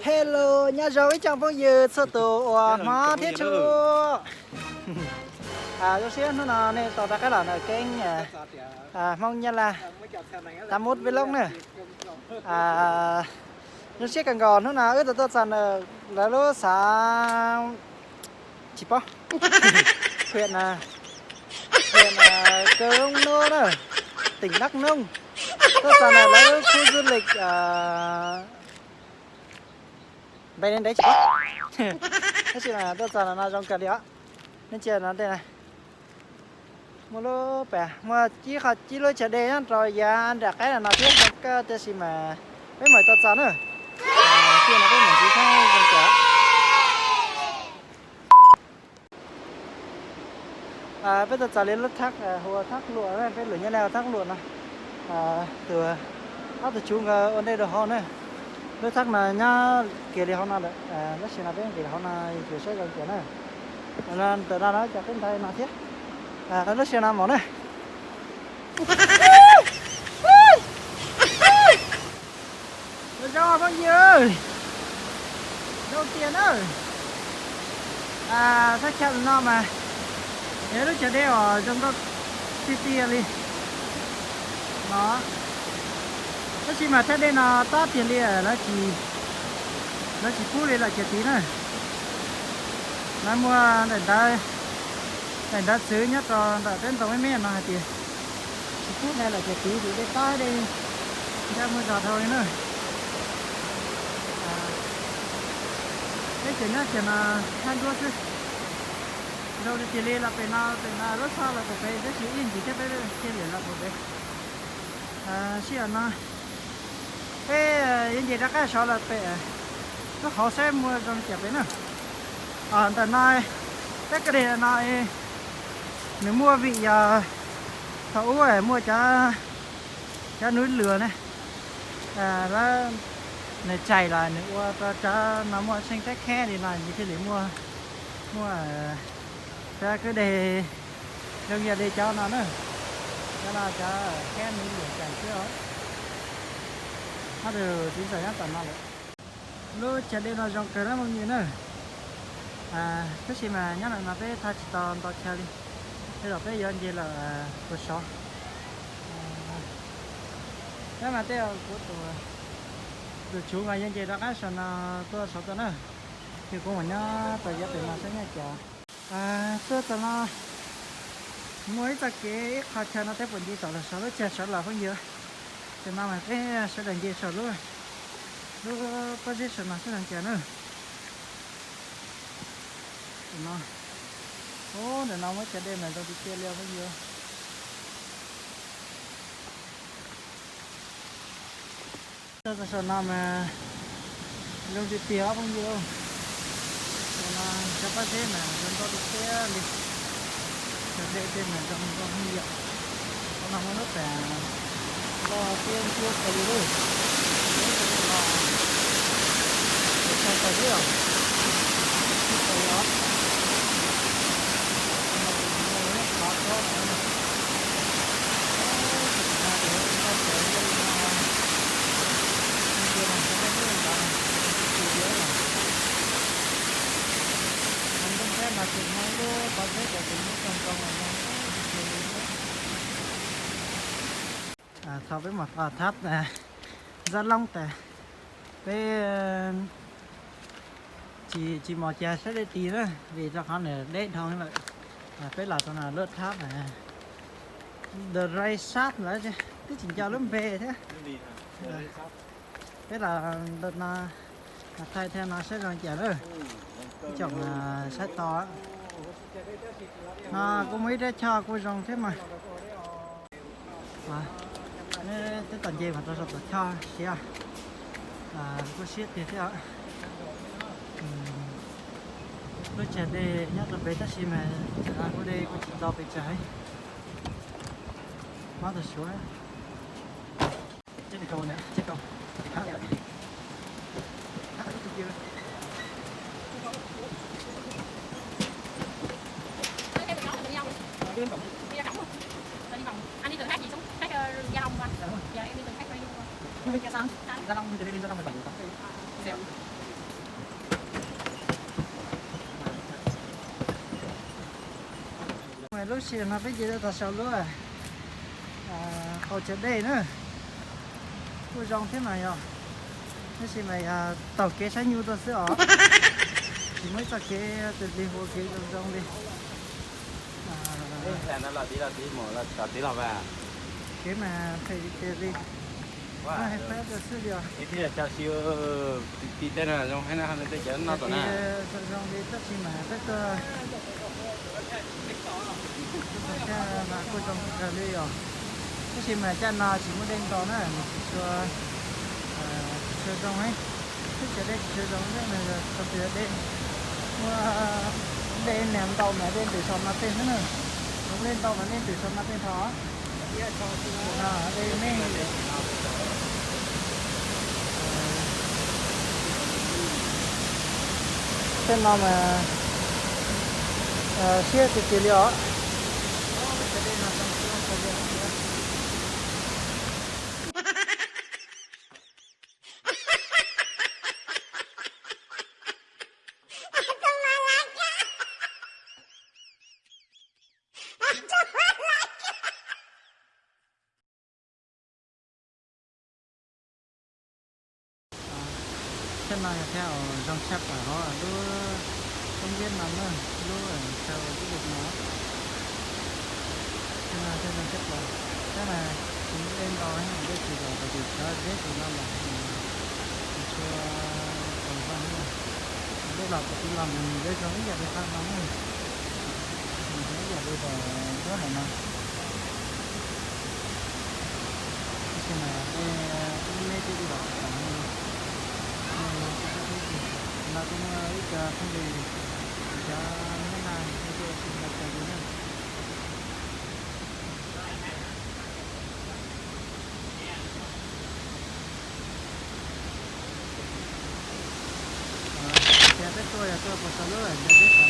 Hello, nyob zoo ib tsoom phooj ywg txhua tus uas hmov thiab tshua. Zoo siab hnub no nej tau rov qab los ntawm keeb Hmoob Nyab Laj, Tam Mut Vlog na. Zoo siab kawg nkaus hnub no wb tau tuaj txog ntawm lawv lub xav tsis paub, huyện, huyện Krông Nô na, tỉnh Đắk Nông. Tuaj txog ntawm lawv lub khu du lịch npe li ntev tsis paub, tab sis mas tuaj txog no zoo kawg li os. Nej ntsia no tej na, muaj lub pas, muaj ib qho ib lub chaw dej nyob rau yav nram qab no thiab zoo kawg, tab sis mas peb mam tau txog na. Cia no peb mam ntxiv saib zoo kawg. Peb tuaj txog li lub thab hu ua thab luam, peb lus Nyab Laj hu thab luam no. Tus, ob tug tshub nkawd ua ntej rau hauv na. Lub thab no nyob kiag li hauv no lawm, tab sis no peb nqis hauv no yus saib zoo kiag na. Ntawm no no cov peb ntawd no thiab. Lub sij hawm no mus na. Zoo phooj ywg, zoo tiag na. Thaj chaw no mas yog lub chaw dej uas zoo nkauj tiag tiag li no. Tab sis mas thaj dej no tob tiag li, lawv tsis, lawv tsis pub li lawm ces tid na. Lawv muaj daim ntawv, daim ntawv txwv nyob rau ntawm peb ntoo me me no hais tias tsis pub li lawm ces tid vim dej tob dej ncaj muaj zog dhau li na. Peb ces nyob kiag no thab nruab xwb. Zoo li tiag li los pem no, pem no lub txhoj los pem pem tab sis ib ntsis thiab peb thiaj li los pem pem. Sij hawm no peb yuav nce rov qab saud los pem lub hauv saib muaj zoo li cas pem na. Ntawm no, peb kwj deg no nws muaj vim yog thaum ub muaj cov, cov núi lửa ne, lawv, nws txais los nws ua rau cov no muaj xeeb teb kheb li no nws thiaj li muaj, muaj cov kwj deg zoo yam li cov no na. Cov no cov kheb núi lửa txais xwb os. Ob tug txiv ntxawm nyob tom no lawm. Lub chaw dej no zoo kawg na phooj ywg na. Tab sis mas nyob ntawm no peb thaij tsis tau ntau chaw li, tej zaum peb yuav nce lawm puag saud. Nyob mas tej zaum kuv tus, tus tshub mas yuav nce rov qab saum no tuaj saud tuaj na. Ces kuv mam nyob tom yav pem no saib nyob cas. Tuaj tom no muaj ib txoj kev ib qho chaw no peb puas nce tom lawm saud lub chaw saud los phooj ywg. Tam no mas peb sawv daws nce saum lub, lub pob zeb saum no seb zoo cas na. Tam no, ub, ntawm no muaj chaw dej mas zoo tiag tiag li phooj ywg. Tuaj txog saum no mas zoo tiag tiag phooj ywg. Saum no cov pob zeb mas zoo nkauj tiag tiag li. Cov dej tej mas zoo nkauj heev yom. Saum no muaj lub pas loj tiab ntsuab kawg li lauj. Tsis tshaj tawm li os. Tsis tshaj tawm li os. Thaum peb mus thab Ntxawg Loob tas, peb tsis, tsis mos cas saib dej tid na, vim rau qhov nws deb dhau lawm. Peb los rau no lub thab The Ray Sap lawm, twb tsis nco lub npe thiab. Peb los ntawm no, thaij thiab no saib zoo cas lawm. Tsoom saib to. No kuj muaj ib rab choj kuj zoo thiab mas. Neb twb tau nce mas rau saum tom choj siab, kuj siab tiag thiab. Lub tsag dej nyob rau pem tab sis mas tsam no kuj dej kuj tsis tau pes tsawg. Mob tau suav. Anh đi từ Thái gì xuống? Thái, ờ, Gia Long hả? Dạ đúng rồi. Dạ em đi từ Thái qua đây luôn. Gia Long thì đi Gia Long là bảy tám cây. Dạ. Lub sij hawm no peb ces rau tom saum lub qaum chaw dej na, kuj zoo thiab mas yog, tab sis mas yog taug kev saib nyuj tuaj xwb os, tsis muaj ib txoj kev tus plig ua kev zoo zoo li. Kev mas phem li phem li, hais qab tuaj xwb li os. Ti tej no zoo, zoo li tab sis mas peb tuaj mas kuj zoo kawg li os, tab sis mas caj no tsis muaj dej ntaus na, nws tsis tshua, tsis tshua zoo, teb chaws dej tsis tshua zoo, tau tias dej, muaj dej niag ntaus mas dej ntws saum no tej xwb na, muaj dej ntaus mas dej ntws saum no tej nrho. Dej me, tej no mas siab tiag tiag li os. Thiab no yog thiab zoo tshaj plaws hauv lub teb ntiab no na, lub chaw ua tib lub no. Thiab no thiab zoo tshaj plaws, thiab mas tsis muaj dej ntaus, dej tsis los, tau tias cov deb tus no los tsis tshua tau zoo na. Dej los tau tus los mas nws zoo ib yam li qhov no na, nws zoo ib yam li lub hauv no. Tab sis mas tej me tej li los tau, no kuj muaj ib co phooj ywg, cov nyob na, nej tuaj ua si nrog kawg li na. Ces peb tuaj yog tuaj puas tau lub ntawd deb xwb.